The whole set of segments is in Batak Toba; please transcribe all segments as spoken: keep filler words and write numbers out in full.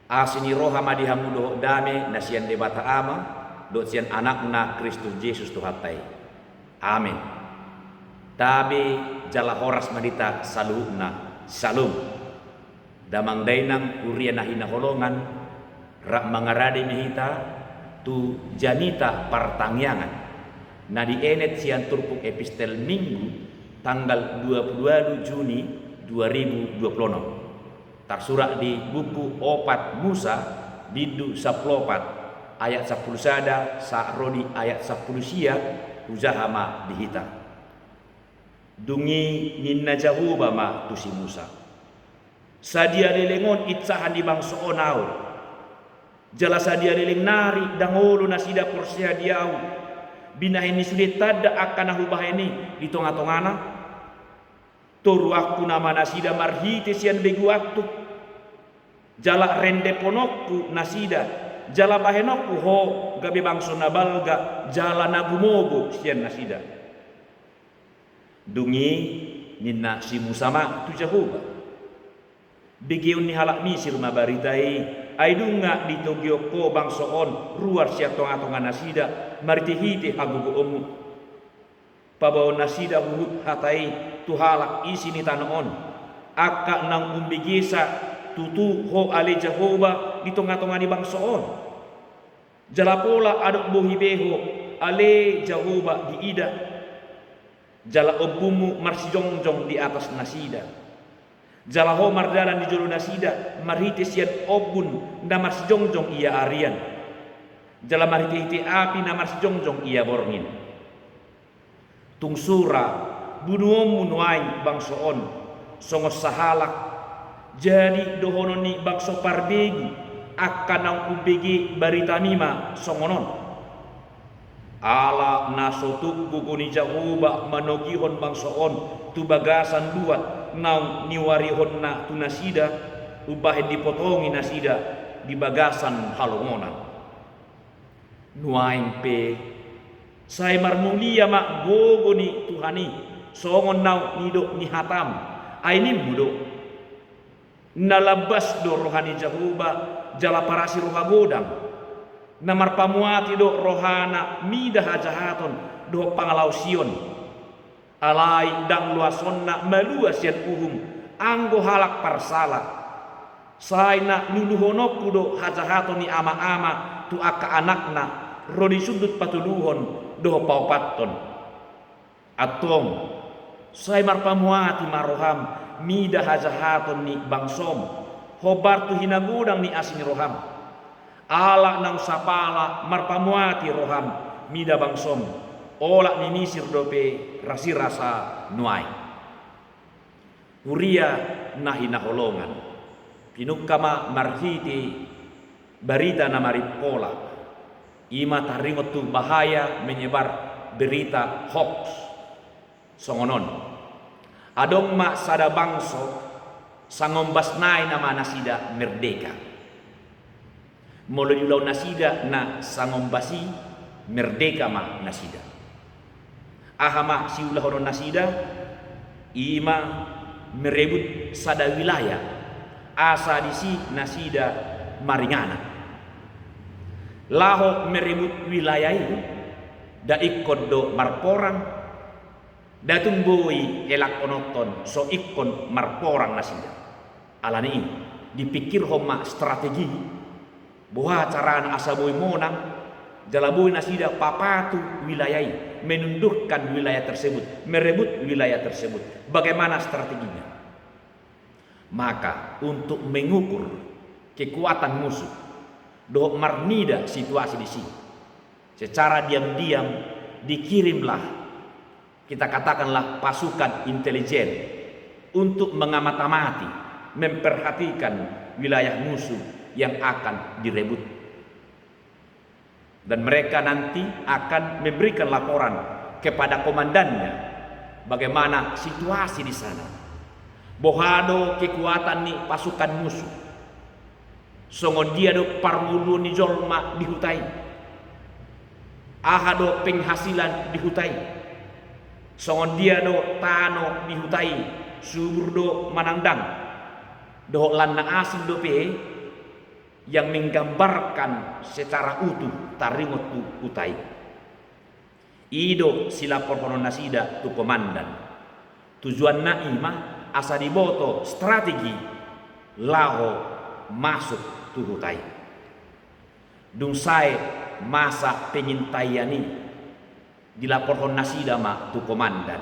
Asi ni roha ma di hamu dohot dame na sian Debata Ama dohot sian Anakna Kristus Jesus Tuhanta i. Amen. Tabe jala horas ma di hita saluhutna. Syalom. Damang dainang, huria na hinaholongan, rap mangarade ma hita tu jamita partangiangan na dienet sian turpuk epistel Minggu tanggal dua puluh walu Juni dua ribu dua puluh enam. Tarsurat di buku Opat Musa, bindu sampulu opat, ayat sampulu sada sahat ro di ayat sampulu sia. Hujaha ma di hita. Dung i ninna Jahowa ma tu si Musa: Sadia leleng on insahan ni bangso on Ahu, jala sadia leleng nari ndang olo nasida porsea di Ahu, binahen ni sude tanda angka na Hubahen i di tongatongana? Toruanku nama nasida marhite sian begu antuk, jala rendephononku nasida, jala bahenonku ho gabe bangso na balga jala na gumogo sian nasida. Dung i ninna si Musa ma tu Jahowa: Begeon ni halak Misir ma barita i, ai nunga ditogihon ho bangso on ruar sian tongatonga nasida marhitehite hagogoonmu. Paboaon nasida huhut hata i tu halak isi ni tano on, angka naung umbegesa tutu ho ale Jahowa di tongatonga ni bangso on. Jala pola adong bohi be ho, ale Jahowa, diida, jala ombunmu marsijongjong di atas nasida. Jala ho mardalan di jolo nasida marhite sian ombun na marsijongjong ia arian, jala marhitehite api na marsijongjong ia borngin. Tung sura bunuonmu nuaeng bangso on songon sahalak, jadi dohonon ni bangso parbegu angka naung umbege baritami ma songon on. Ala na so tuk gogo ni Jahowa manogihon bangso on tu bagasan luat naung niuarihonna tu nasida, umbahen dipotongi nasida di bagasan halongonan. Nuaeng pe, sai marmulia ma gogo ni Tuhan i, songon naung nidok ni hatam, ai nimmu do: Na lambas do roha ni Jahowa, jala parasi roha godang. Na marpamuati do rohana mida hajahaton dohot pangalaosion. Alai ndang loasonna malua sian uhum anggo halak parsala. Sai na luluhononku do hajahaton ni amaama tu angka anakna, ro di sundut patoluhon dohot paopathon. Antong, sai marpamuati ma roham mida hajahaton ni bangsom, hombar tu hinagodang ni asi ni roham. Ala naung sapala marpamuati roham mida bangsom, olat ni Misir dope rasirasa nuaeng. Huria na hinaholongan, pinungka ma marhite barita na marimpola, i ma taringot tu bahaya menyebar berita hoax. Songon on, adong ma sada bangso, sangombas nai nama nasida merdeka. Molo diulahon nasida na sangombas i, merdeka ma nasida. Aha ma siulahonon nasida? I ma merebut sada wilayah, asa disi nasida maringanan. Laho merebut wilayah i, nda ingkon do marporang, nda tung boi elakkononton so ingkon marporang nasida. Alani i, dipingkirhon ma strategi, boha carana asa boi monang, jala boi nasida papatu wilayah i, menundukkan wilayah tersebut, merebut wilayah tersebut. Bagaimana strateginya? Maka, untuk mengukur kekuatan musuh dohot marnida situasi disi, secara diam-diam dikirimlah, kita katakanlah, pasukan intelijen untuk mengamati-amati, memperhatikan wilayah musuh yang akan direbut. Dan mereka nanti akan memberikan laporan kepada komandannya bagaimana situasi di sana. Boha do kekuatan ni pasukan musuh. Songon dia do parngoluon ni jolma di huta i? Aha do penghasilan di huta i? Songon dia do tano di huta i? Subur do manang ndang? Dohot lan na asing dope? yang menggambarkan secara utuh taringot tu huta i. I do silaporhonon nasida tu komandan. Tujuanna i ma asa diboto strategi laho masuk tu huta i. Dung sae masa pengintaian i, dilaporhon nasida ma tu komandan.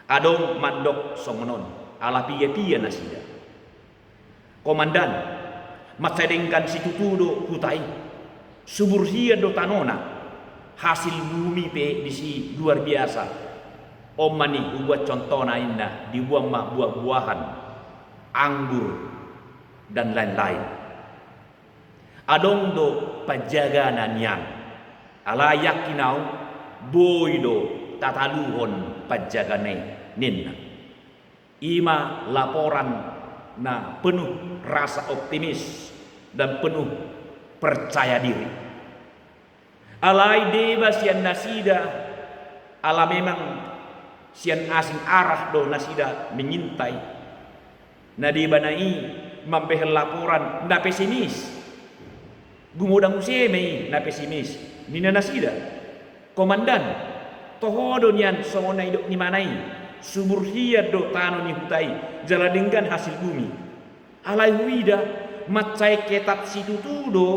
Adong mandok songon on, ala piga-piga nasida. Komandan, mansai denggan situtu do huta i. Subur hian do tanona. Hasil bumi pe disi luar biasa. On ma ni hubuat contohna inna, diboan ma buah-buahan, anggur, dan lain-lain. Adong do panjagana nian. Alai yakin au, boi do tataluhon panjagana i, ninna. I ma laporan na penuh rasa optimis dan penuh percaya diri. Alai deba sian nasida, ala memang sian asing arah do nasida mengintai. Na deba na i mambahen laporan na pesimis. Gumodang muse ma i na pesimis, ninna nasida. Komandan, toho do nian songon na nidok ni imana i, subur hian do tano ni huta i, jala denggan hasil bumi. Alai huida, mansai ketat situtu do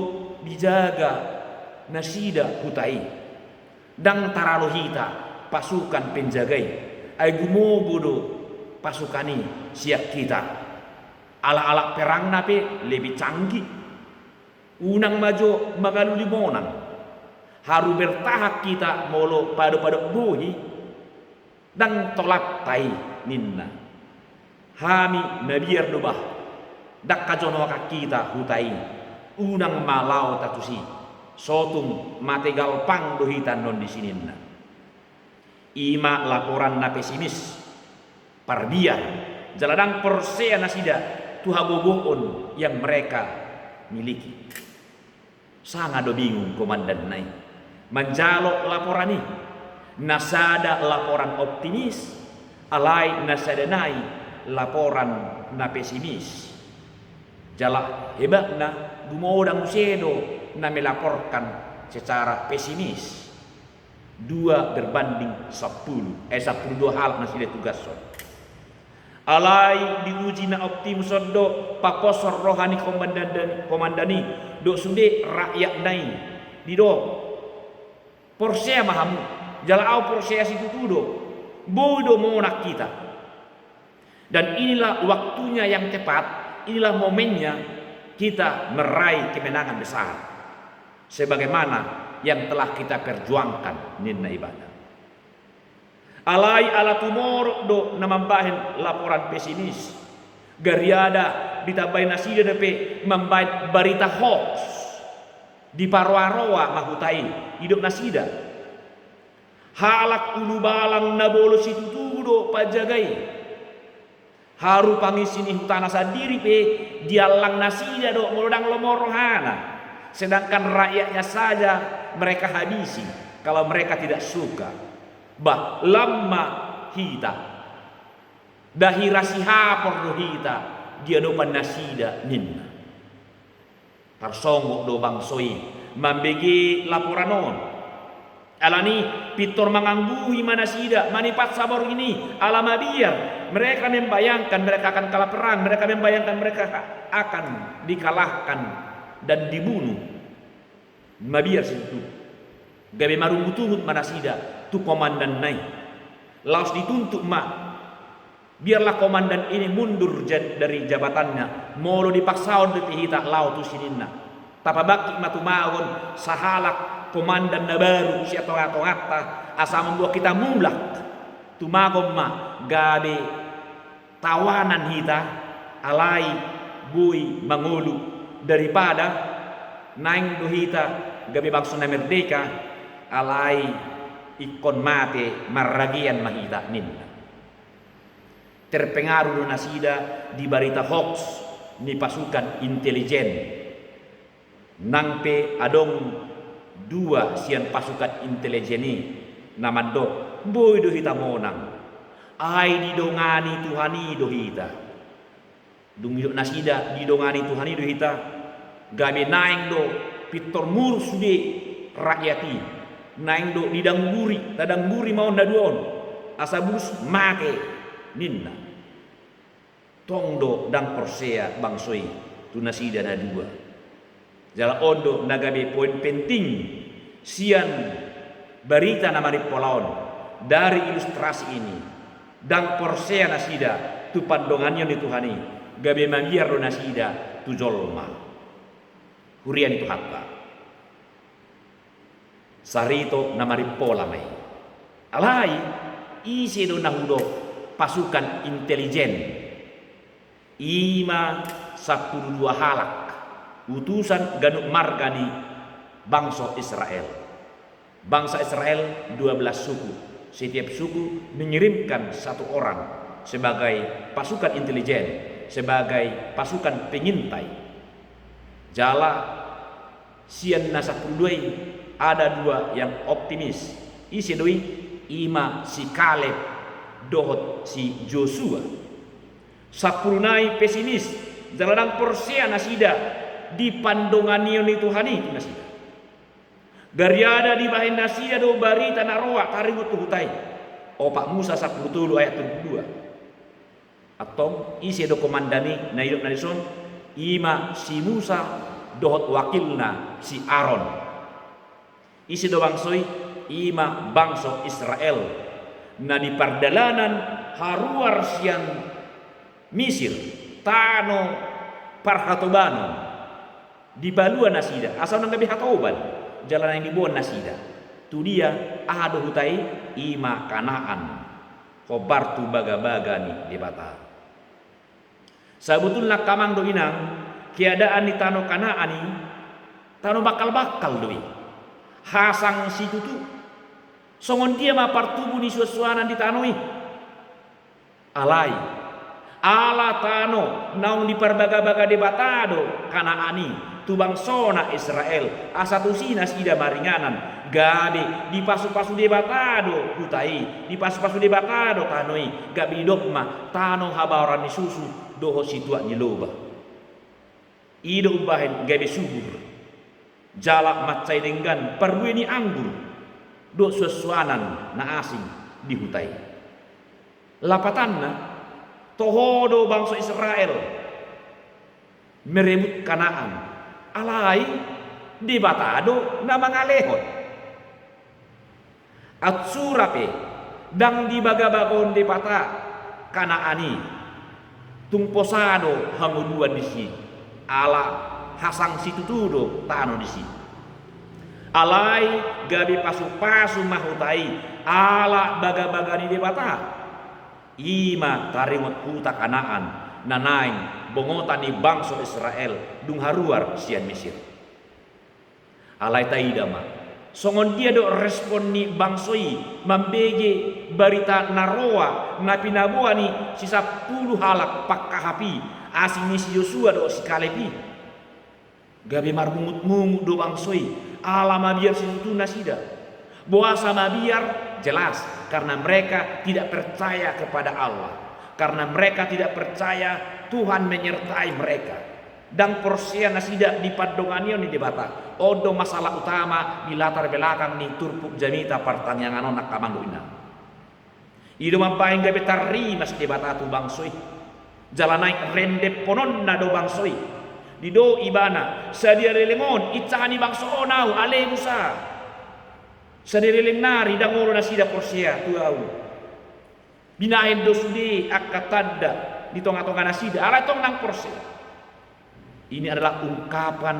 dijaga nasida huta i. Ndang taralo hita pasukan penjaga i, ai gumogo do pasukan i sian hita. Alat-alat perangna pe lebih canggih. Unang ma jo mangalului monang. Haru bertahan hita molo pado-pado bohi. Ndang tolapta i, ninna. Hami mabiar do bah. Ndang hajonohon hita huta i. Unang ma laho hita tusi. Sotung mate galpang do hita annon disi, ninna. I ma laporan na pesimis. Parbiar. Jala ndang porsea nasida tu hagogoon yang mereka miliki. Sanga do bingung komandanna i manjalo laporan i. Na sada laporan optimis, alai na sada nai laporan na pesimis. Jala hebatna, gumodang muse do na melaporkan secara pesimis. Dua berbanding sepuluh, eh, sepuluh dua halak nasida ditugashon. Alai diuji na optimis on do paposhon roha ni komandan, komandan i dohot sude rakyatna i. Didok, porsea ma hamu, jala au porsea situtu do, boi do monang hita. Dan inilah waktunya yang tepat, inilah momennya kita meraih kemenangan besar. Sebagaimana yang telah kita perjuangkan, ninna ibana. Alai ala tumorop do na mambahen laporan pesimis. Gariada ditambai nasida dope mambahen barita hoax. Diparoa-roa ma huta i, didok nasida. Halak ulubalang na bolon situtu do panjaga i. Haru pangisi ni hutana sandiri pe diallang nasida do molo ndang lomo rohana. Sedangkan rakyatnya saja mereka habisi kalau mereka tidak suka. Bah, lam ma hita. Dahira sihapor do hita di adopan nasida, ninna. Tarsonggot do bangso i mambege laporan on. Alani pintor mangangguhi ma nasida manipat saborngin i, ala mabiar mereka membayangkan mereka akan kalah perang, mereka membayangkan mereka akan dikalahkan dan dibunuh. Mabiar situtu. Gabe marungut-ungut ma nasida tu komandanna i. Laos dituntut ma, biarlah komandan ini mundur ja-, dari jabatannya, molo dipaksahon dope hita laho tusi, ninna. Tapabangkit ma tumagon sahalak komandan na baru sian tonga-tonganta, asa mamboan hita mulak. Tumagon ma, gabe tawanan hita, alai boi mangolu, daripada naeng do hita gabe bangso na merdeka, alai ingkon mate marragean ma hita, ninna. Terpengaruh do nasida di barita hoax ni pasukan intelijen. Nang pe adong dua sian pasukan intelijen i na mandok, boi do hita monang. Ai didongani Tuhan i do hita. Dung didok nasida, didongani Tuhan i do hita. Gabe naeng do pintor muruk sude rakyat i. Naeng do didangguri, tadangguri ma on na dua on, asa bulus mate ninna. Tong do ndang porsea bangso i tu nasida na dua. Jala on do na gabe poin penting sian barita na marimpola on. Dari ilustrasi ini, ndang porsea nasida tu pandonganion ni Tuhan i, gabe mabiar do nasida tu jolma. Huria ni Tuhanta, sarito na marimpola ma i. Alai, ise do na hudok pasukan intelijen? I ma sampulu dua halak, utusan ganup marga ni bangso Israel. Bangsa Israel dua belas suku. Setiap suku mengirimkan satu orang sebagai pasukan intelijen, sebagai pasukan pengintai. Jala sian na sampulu dua i, ada dua yang optimis. Ise do i? I ma si Kaleb dohot si Josua. Sampulu nai pesimis, jala ndang porsea nasida di pandonganion ni Tuhan i tu nasida. Gariada dibahen nasida do barita na roa taringot tu huta i. Opat Musa sampulu tolu ayat tolu pulu dua. Antong, ise do komandan i na nidok na dison? I ma si Musa dohot wakilna si Aron. Ise do bangso i? I ma bangso Israel na di pardalanan haruar sian Misir, tano parhatobanon. Dipalua nasida asa unang gabe hatoban, jala naeng diboan nasida. Tu dia? Aha do huta i? I ma Kanaan, hombar tu bagabaga ni Debata. Sabotulna, angka amang dohot inang, keadaan ni tano Kanaan i tano bangkalbangkal do i. Hasang situtu. Songon dia ma partubu ni suansuanan di tano i? Alai, ala tano naung diparbagabaga Debata do Kanaan i tu bangsona Israel, asa tusi nasida maringanan, gabe dipasupasu Debata do huta i, dipasupasu Debata do tano i, gabe didok ma tano habaoran ni susu dohot situak ni loba. I do umbahen gabe subur, jala mansai denggan parbue ni anggur dohot suansuanan na asing di huta i. Lapatanna, toho do bangso Israel merebut Kanaan, alai Debata do na mangalehon. Ansura pe ndang dibagabagahon Debata Kanaan i, tung posa do hangoluan disi, ala hasang situtu do tano disi. Alai gabe pasupasu ma huta i ala bagabaga ni Debata. I ma taringot huta Kanaan na naeng bongotan ni bangso Israel dung haruar sian Misir. Alai taida ma songon dia do respon ni bangso i mambege barita na roa na pinaboa ni si sampulu halak pangkahap i, asing ni si Josua dohot si Kaleb i. Gabe marmungutmungut do bangso i ala mabiar situtu nasida. Boasa mabiar? Jelas, karena mereka tidak percaya kepada Allah, karena mereka tidak percaya Tuhan menyertai mereka. Ndang porsea nasida di pandonganion ni Debata. On do masalah utama di latar belakang ni turpuk jamita partangiangan on, angka amang dohot inang. I do mambahen gabe tarrimas Debata tu bangso i, jala naeng rendepkononna do bangso i. Didok Ibana, sadia leleng on insahan ni bangso on Ahu, ale Musa. Sadia leleng nari ndang olo nasida porsea tu Ahu. Binahen do sude angka tanda di tongatonga nasida, alai tong ndang porsea. Ini adalah ungkapan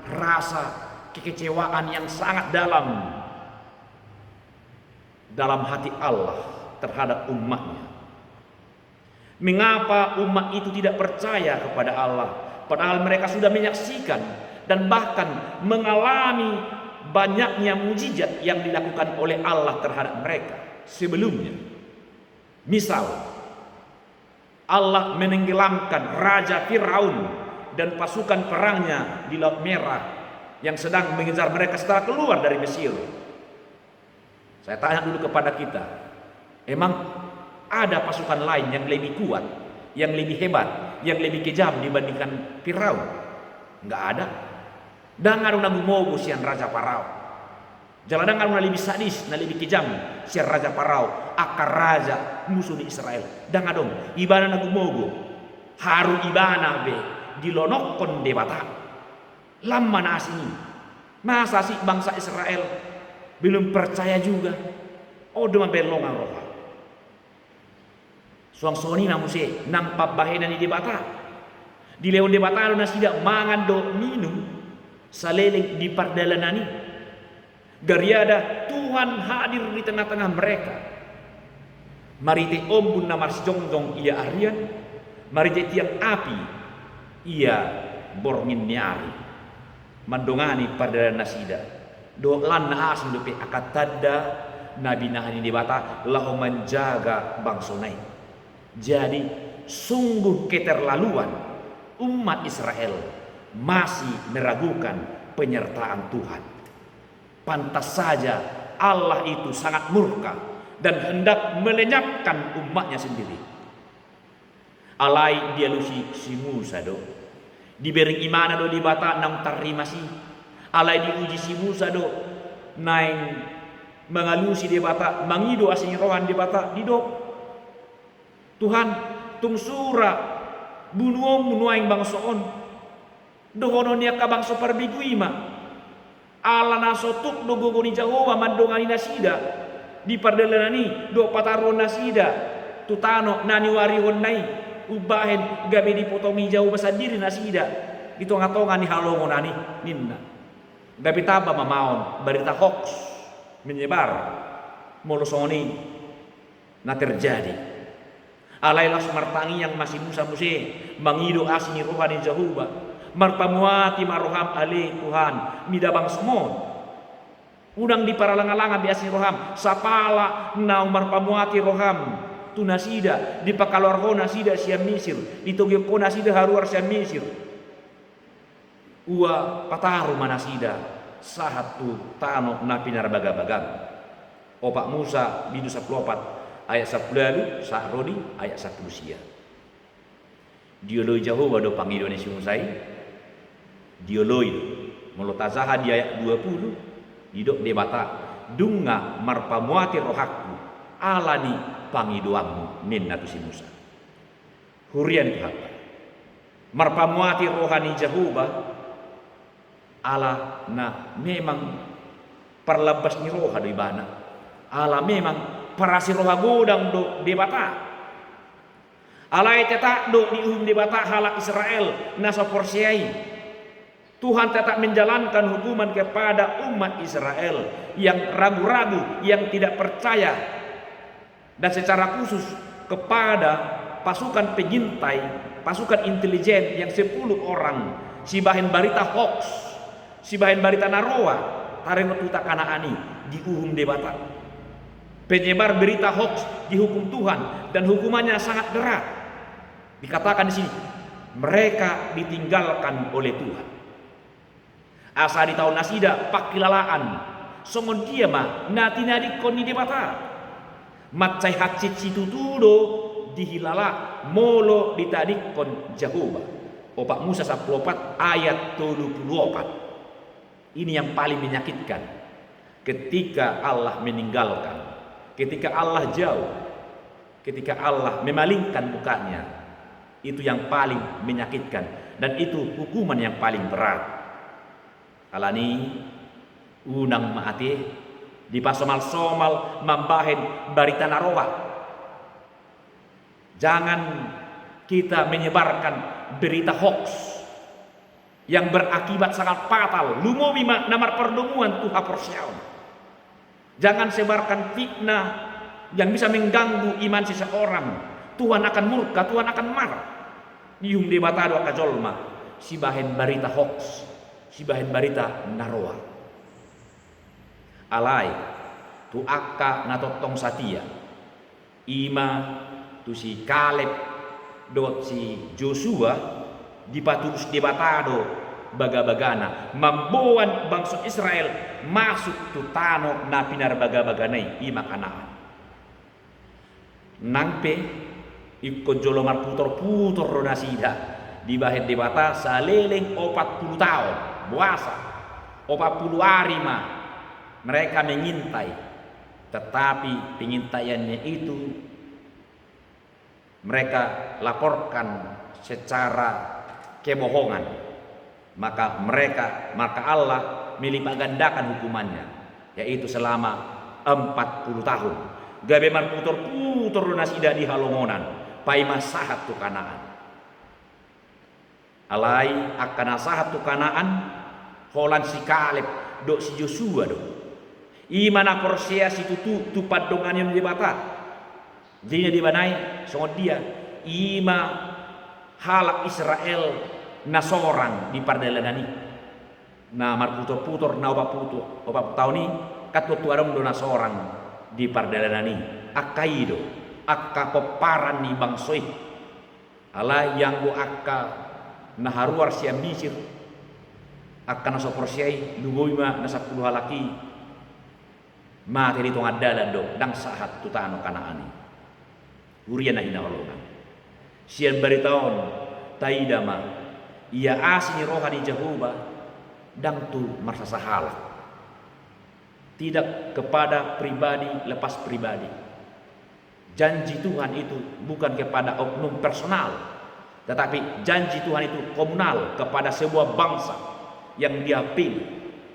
rasa kekecewaan yang sangat dalam dalam hati Allah terhadap umat-Nya. Mengapa umat itu tidak percaya kepada Allah, padahal mereka sudah menyaksikan dan bahkan mengalami banyaknya mujizat yang dilakukan oleh Allah terhadap mereka sebelumnya? Misal, Allah menenggelamkan Raja Firaun dan pasukan perangnya di Laut Merah yang sedang mengejar mereka setelah keluar dari Mesir. Saya tanya dulu kepada kita, emang ada pasukan lain yang lebih kuat, yang lebih hebat, yang lebih kejam dibandingkan Firaun? Nggak ada. Ndang adong na gumogo sian Raja Parao. Jala ndang adong na lebih sadis, na lebih kejam sian Raja Parao, angka raja musu ni Israel. Ndang adong, ibana na gumogo. Haru ibana be dilonokkon Debata. Lam ma na asing i. Masa sih bangsa Israel belum percaya juga? On do mambahen longang roha. Suang songon i ma muse nang pambahenan ni Debata. Dilehon Debata do nasida mangan dohot minum saleleng di pardalanan i. Gariada Tuhan hadir di tengah-tengah mereka. Marhite ombun na marsijongjong ia arian, marhite tiang api ia borngin ni ari. Mandongani pardalanan nasida. Dohot lan na asing dope angka tanda na binahen ni Debata laho manjaga bangsona i. Jadi, sungguh keterlaluan umat Israel masih meragukan penyertaan Tuhan. Pantas saja Allah itu sangat murka dan hendak melenyapkan umatnya sendiri. Alai dialusi si Musa do. Dibereng imana do Debata naung tarrimas i. Alai diuji si Musa do. Naeng mangalusi Debata, mangido asi ni roha ni Debata, didok: Tuhan, tung sura bunuonmu nuaeng bangso on. Dohonon ni angka bangso parbegu i ma. Ala na so tuk do gogo ni Jahowa mandongani nasida di pardalanan i, dohot pataruhon nasida tu tano na niuarihonna i, umbahen gabe dipotongi Jahowa sandiri nasida di tonga-tonga ni halongonan i, ninna. Gabe tamba ma on barita hoax menyebar, molo songon i na terjadi. Alai laos martangiang ma si Musa muse, mangido asi ni roha ni Jahowa. Marpamuati ma roham ale Tuhan, mida bangsom on. Unang diparalangka-langka be asi ni roham, sapala naung marpamuati roham tu nasida, dipakaluar Ho nasida sian Misir, ditogihon Ho nasida haruar sian Misir. Ua pataru ma nasida sahat tu tano na pinarbagabagam. Opat Musa bindu sampulu opat ayat sampulu ualu sahat ro di ayat sampulu sia. Dioloi Jahowa do pangidoan ni si Musa i. Dioloi do. Molo tajaha di ayat dua pulu, didok Debata, "Dung nga marpamuati rohangku ala ni pangidoanmu," ninna tu si Musa. Huria ni Tuhanta. Marpamuati roha ni Jahowa, ala na memang parlambas ni roha do ibana. Ala memang parasi roha godang do Debata. Alai tetap do diuhum Debata halak Israel na so porsea i. Tuhan tetap menjalankan hukuman kepada umat Israel yang ragu-ragu, yang tidak percaya, dan secara khusus kepada pasukan pengintai, pasukan intelijen yang sepuluh orang, sibahen barita hoax, sibahen barita na roa, taringot huta Kanaan i, diuhum Debata. Penyebar berita hoax dihukum Tuhan, dan hukumannya sangat berat. Dikatakan di sini, mereka ditinggalkan oleh Tuhan. Asa ditaon nasida pangkilalaan, songon dia ma na tinadingkon ni Debata. Mansai hansit situtu do dihilala molo ditadingkon Jahowa. Opat Musa sampulu opat ayat tolu pulu opat. Ini yang paling menyakitkan. Ketika Allah meninggalkan, ketika Allah jauh, ketika Allah memalingkan mukanya, itu yang paling menyakitkan dan itu hukuman yang paling berat. Alani unang ma ate dipasomal-somal mambahen barita na roa. Jangan kita menyebarkan berita hoax yang berakibat sangat fatal, lumobi ma na marpardomuan tu haporseaon. Jangan sebarkan fitnah yang bisa mengganggu iman seseorang. Tuhan akan murka, Tuhan akan marah. Diuhum Debata do angka jolma sibahen barita hoax, sibahen barita na roa. Alai tu angka na tongtong satia, i ma tu si Kaleb dohot si Josua, dipatulus Debata do bagabagana mamboan bangso Israel masuk tu tano na pinarbagabagana i, i ma Kanaan. Nang pe ingkon jolo marputor-putor do nasida dibahen Debata saleleng opat pulu taon, boasa? Opat puluh ari ma mereka mengintai, tetapi pengintaiannya itu mereka laporkan secara kebohongan. Maka mereka, maka Allah melipat gandakan hukumannya, yaitu selama empat puluh tahun. Gabe marputor-putor do nasida di halongonan, paima sahat tu Kanaan. Alai angka na sahat tu Kanaan, holan si Kaleb dohot si Josua do. I ma na porsea situtu tu pandonganion ni Debata. Jadi na dibanai songon dia, i ma halak Israel na sorang di pardalanan i. Na marputor-putor na opat puluh, opat puluh tahun i, kan tontu adong do na sorang di pardalanan i. Angka i do, angka pomparan ni bangso i. Alai ianggo angka na haruar sian Misir, angka na so porsea i, lumobi ma na sampulu halak i mate di tonga dalan do, ndang sahat tu tano Kanaan i. Huria na hinaholongan, sian barita on taida ma, ia asi ni roha ni Jahowa ndang tu marsasahalak. Tidak kepada pribadi lepas pribadi. Janji Tuhan itu bukan kepada oknum personal, tetapi janji Tuhan itu komunal kepada sebuah bangsa yang Dia pilih.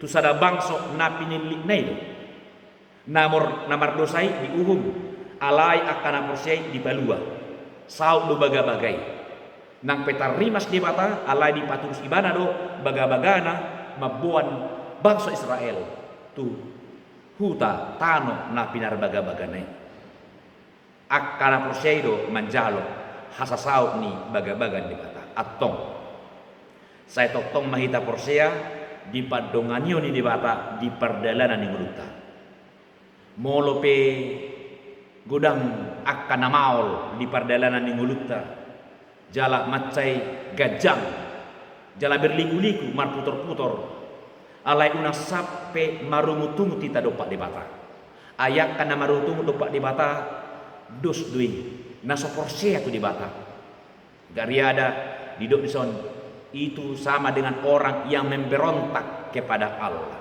Tu sada bangso na pinillitna i do. Na mar-, na mardosa i diuhum, alai angka na porsea i dipalua. Saut do bagabaga i. Nang pe tarrimas Debata, alai dipatulus Ibana do bagabagana mamboan bangso Israel tu huta tano na pinarbagabagana i. Angka na porsea i do manjalo hasasaut ni bagabaga ni Debata. Antong, sai tongtong ma hita porsea di pandonganion ni Debata di pardalanan ni ngolunta. Molo pe godang angka na maol di pardalanan ni ngolunta, jala mansai ganjang, jala berliku-liku, marputor-putor, alai unang sampe marungut-ungut hita dompak Debata. Ai angka na marungut-ungut dompak Debata, dos do i, na so porsea tu Debata. Gariada didok dison, itu sama dengan orang yang memberontak kepada Allah.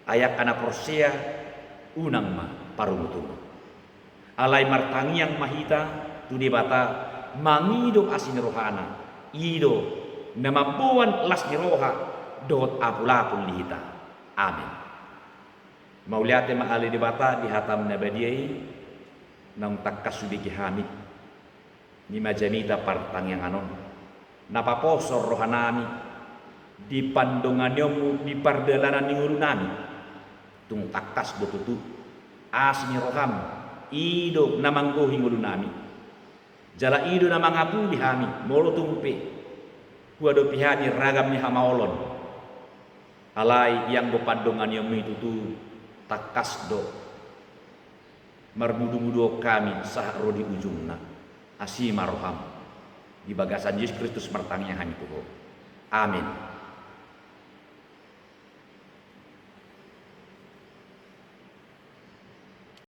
Ai angka na porsea, unang ma parungutungut. Alai martangiang ma hita tu Debata, mangido asi ni rohana, i do na mamboan las ni roha dohot apul-apul di hita. Amin. Mauliate ma ale Debata di hataM na badia i, naung tangkas hubege hami. Nima jamita partangiangan on, na paposo rohanami di pandonganionMu di pardalanan ni ngolunami. Tung tangkas do tutu, asi ni rohaM, i do na manggohi ngolunami. Jala i do na mangapuli hami, molo tung pe huadopi hami ragam ni hamaolon. Alai ianggo pandonganionMu i tutu tangkas do marmudu-muduhon hami sahat ro di ujungna. Asi ma rohaM. Di bagasan Jesus Kristus martangiang hami tu Ho. Amin.